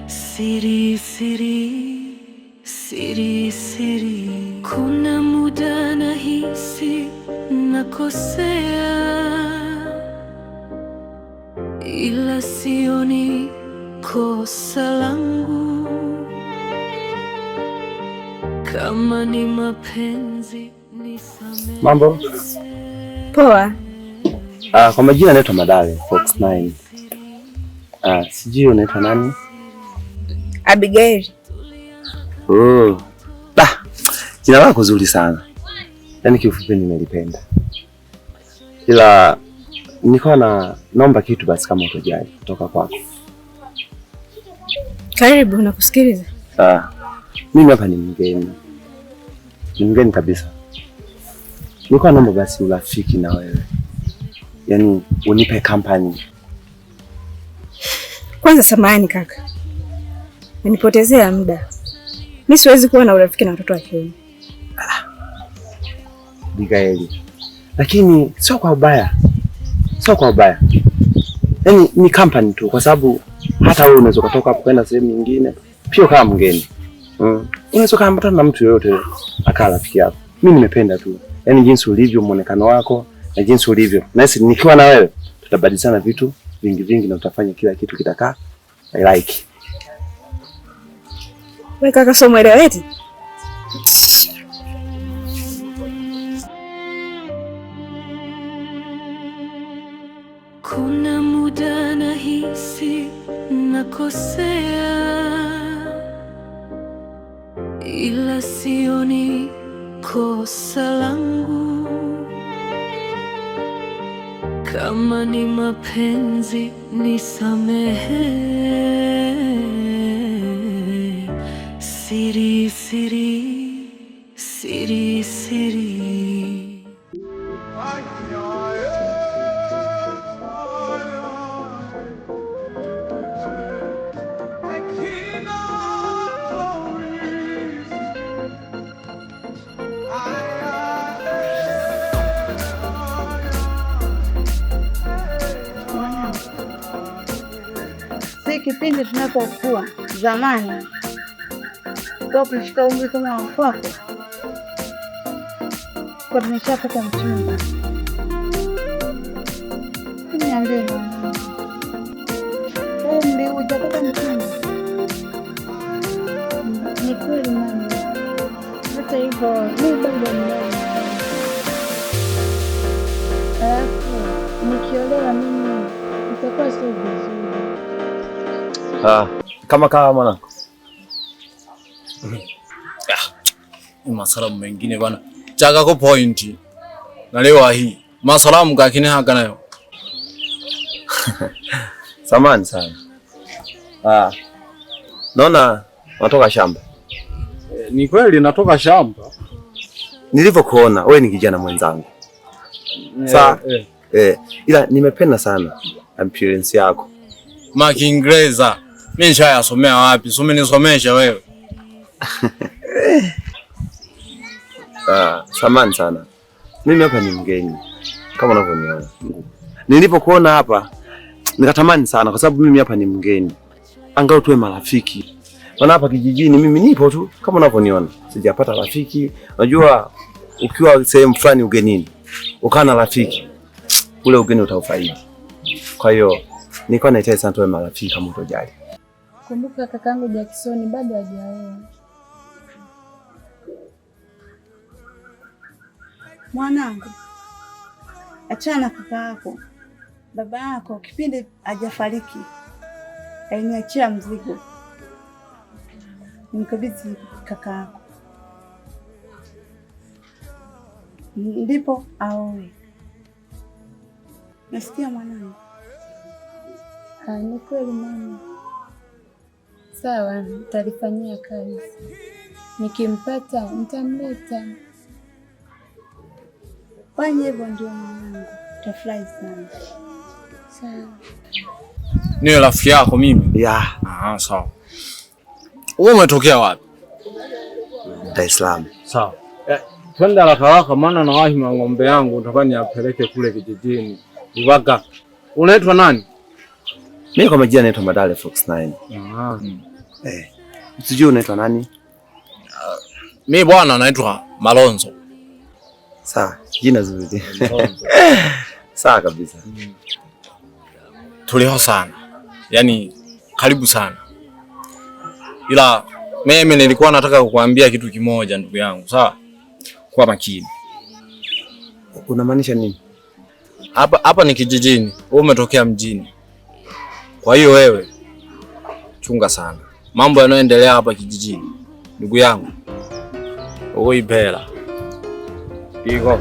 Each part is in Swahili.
Siri, siri, siri, siri. Kuna muda nahisi nakosea, ila sioni kosa langu. Kama ni mapenzi nisamehe. Mambo? Poa. Kwa majina naitwa Madale Fox 9. Sijui unaitwa nani? Abigail. Oh. Bah, jina lako zuri sana. Yaani kiufupi nimelipenda. Ila nilikuwa na naomba kitu basi kama utojali kutoka kwako. Karibu, nakusikiliza. Mimi hapa ni mgeni. Ni mgeni kabisa. Nilikuwa naomba basi urafiki na wewe. Yaani unipe company. Kwanza samahani kaka, unanipotezea muda. Mi siwezi kuwa na urafiki na watoto wa kiume. Abigail. Lakini sio kwa ubaya. Sio kwa ubaya. Yaani ni company tu kwa sababu hata wewe unaweza kutoka hapo kwenda sehemu nyingine pia kama mgeni. Unaweza kuambatana na mtu yoyote akawa rafiki yako. Mimi nimependa tu. Yaani jinsi ulivyo, muonekano wako na jinsi ulivyo. Na sisi nikiwa na wewe tutabadilishana vitu vingi vingi na utafanya kila kitu kitakaa I like. Wewe kaka, sio mwelewa eti? Kuna muda nahisi nakosea, ila sioni kosa langu. Kama ni mapenzi nisamehe. Siri, siri, siri, siri. Si kipindi tunapokuwa zamani, kwa kushika umri kama wakwako, kwa tumeshapata mchumba. Niambie mwanangu, umri hujapata mchumba? Ni kweli mama, hata hivyo mi bado mdogo, alafu nikiolewa mimi itakuwa sio vizuri. Kama kawa mwanangu. Masalamu mengine bana chaka ko point nalewa hii masalamu gakine haga nayo. Samahani sana. Naona unatoka shamba. Ni kweli natoka shamba. Nilivyokuona wewe ni kijana mwenzangu. Sawa? Ila nimependa sana appearance yako. Ma Kiingereza mimi nishayasomea wapi? Some nisomesha wewe. Samahani sana. Mimi hapa ni mgeni kama unavyoniona. Nilipokuona hapa nikatamani sana kwa sababu mimi hapa ni mgeni. Angalau tuwe marafiki. Maana hapa kijijini mimi nipo tu kama unavyoniona. Sijapata rafiki. Unajua ukiwa sehemu fulani ugenini, ukaa na rafiki, ule ugeni utaufaidi. Kwa hiyo nilikuwa nahitaji sana tuwe marafiki kama utojali. Kumbuka kakangu Jackson bado hajaoa. Mwanangu, achana na kaka yako. Baba yako kipindi hajafariki aliniachia mzigo, nimkabidhi kaka yako. Ndipo aoe. Nasikia mwanangu? Ni kweli mama. Sawa, nitalifanyia kazi. Nikimpata nitamleta. Fanya hivyo ndio mwanangu, utafurahi sana. Sawa. Ni rafiki yako mimi? Yeah. Ah, sawa. Wewe umetokea wapi? Dar es Salaam. Sawa. Twende haraka haraka maana nawahi ng'ombe yangu nataka niapeleke kule kijijini. Uwaga. Unaitwa nani? Mimi kwa majina naitwa Madale Fox 9. Ah. Sijui unaitwa nani? Mimi bwana naitwa Malonzo. Sawa, jina zuri. Sawa kabisa. Tulio sana. Yaani karibu sana. Ila mimi nilikuwa nataka kukuambia kitu kimoja ndugu yangu, sawa? Kwa makini. Unamaanisha nini? Hapa hapa ni kijijini, wewe umetokea mjini. Kwa hiyo wewe chunga sana mambo yanayoendelea hapa kijijini ndugu yangu. Oipela. Iko.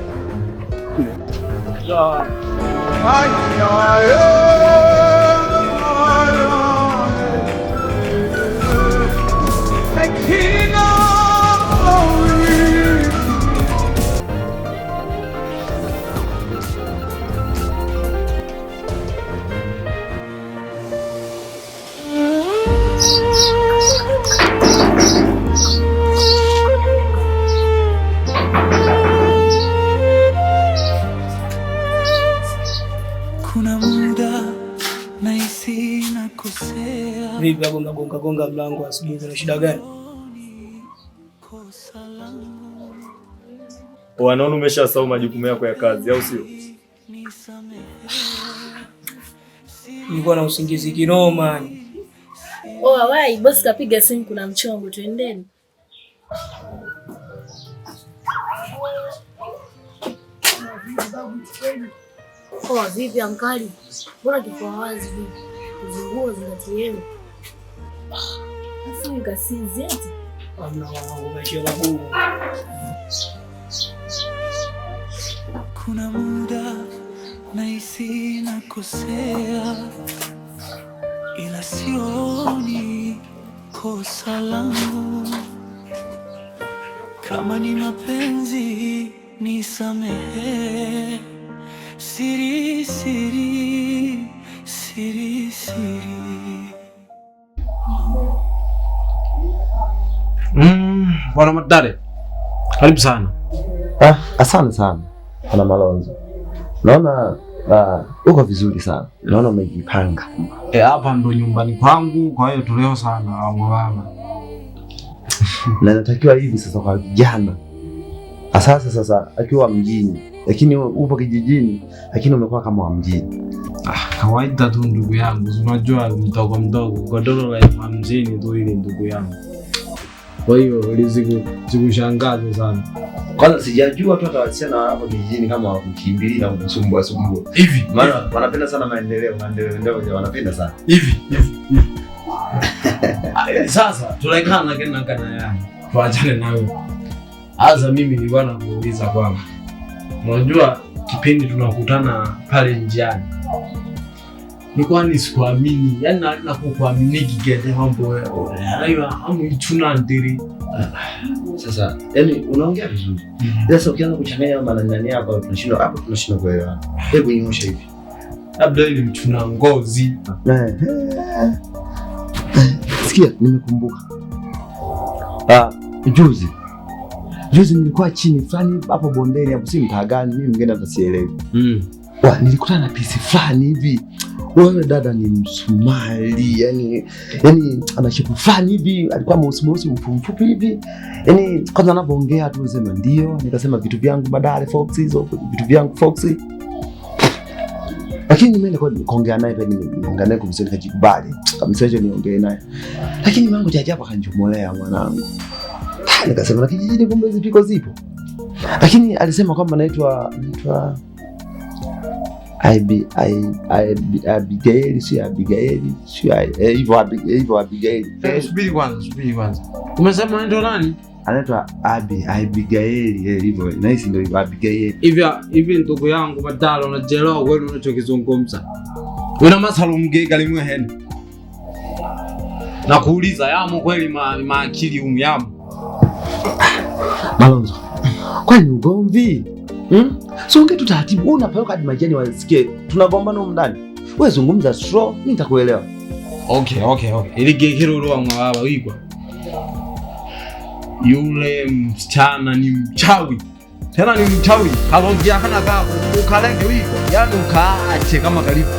Kuna muda nahisi nakosea. Vipi hapo mnagonga gonga mlango asubuhi, kuna shida gani? Wanaona umeshasahau majukumu yako ya kazi au sio? Nilikuwa na usingizi kinoma. Oh, wai boss kapiga simu, kuna mchongo, twendeni. Oh, vipi ankali? Mbona kifua wazi vipi? Zinguo zinatieni. Afu kasinzi eti. Hamna wangu, maisha magumu. Kuna muda nahisi nakosea, ila sioni kosa langu. Kama ni mapenzi nisamehe, siri siri siri siri. Bwana Madare, karibu sana. Asante sana Bwana Malonzo. Naona uko vizuri sana. Naona umejipanga. Hapa ndo nyumbani kwangu, kwa hiyo tuleo sana baba. Na natakiwa hivi sasa kwa vijana. Sasa sasa akiwa mjini, lakini upo kijijini, lakini umekuwa kama wa mjini. Kawaida tu ndugu yangu, unajua mdogo mdogo, godoro la mjini tu ile ndugu yangu. Kwa hiyo lizikushangaze sana. Kwanza sijajua tu hata wasichana hapo kijijini kama wakukimbilia na kusumbua sumbua. Hivi maana wanapenda sana maendeleo, maendeleo wanapenda sana. Hivi hivi. Sasa tunaikana kana kana yani. Tuachane nawe. Aza mimi nilikuwa nakuuliza kwamba unajua kipindi tunakutana pale njiani nilikuwa nisikuamini, yani na kukuamini kigende mambo wewe. Hayo hamu ichuna ndiri. Sasa yani unaongea vizuri. Sasa ukianza kuchanganya maneno yako tunashindwa hapo, tunashindwa kuelewana. Hebu nyosha hivi. Labda ile mchuna ngozi. Sikia, nimekumbuka. Juzi. Juzi nilikuwa chini fulani hapo bondeni hapo, si mtaa gani, mimi mgeni hata sielewi. Nilikutana na pisi fulani hivi. Wewe dada ni Msomali, yani ana shepu fulani hivi, alikuwa mweusi mweusi mfupi hivi. Yani kwanza anapoongea tu sema ndio, nikasema vitu vyangu Madale Fox hizo, vitu vyangu Fox. Lakini nimeenda kuongea naye pia, nimeongea naye kumsema nikajikubali. Kabisa hicho niongee naye. Lakini mwanangu cha ajabu akanjomolea mwanangu. Nikasema na kijijini kumbe hizi piko zipo. Lakini alisema kwamba naitwa Abigail, si Abigail, si hivyo Abigail. Subiri kwanza, subiri kwanza. Umesema ndio nani? Anaitwa Abi, Abigail hivyo. Nahisi ndio hivyo Abigail. Hivi hivi ndugu yangu Badala, unajelewa kweli unachokizungumza? Una masala mgega limwe hene. Nakuuliza yamo kweli maakili humu yamo. Malonzo. Kwani ugomvi? So ongea tu taratibu, wewe unapeleka hadi majani wasikie. Tunagombana humu ndani. Wewe zungumza slow, mimi nitakuelewa. Okay. Ili gekero ruwa mwababa wigwa. Yule msichana ni mchawi. Tena ni mchawi. Kalongia kana kako ukalenge wigwa. Yaani ukaache kama kalipo.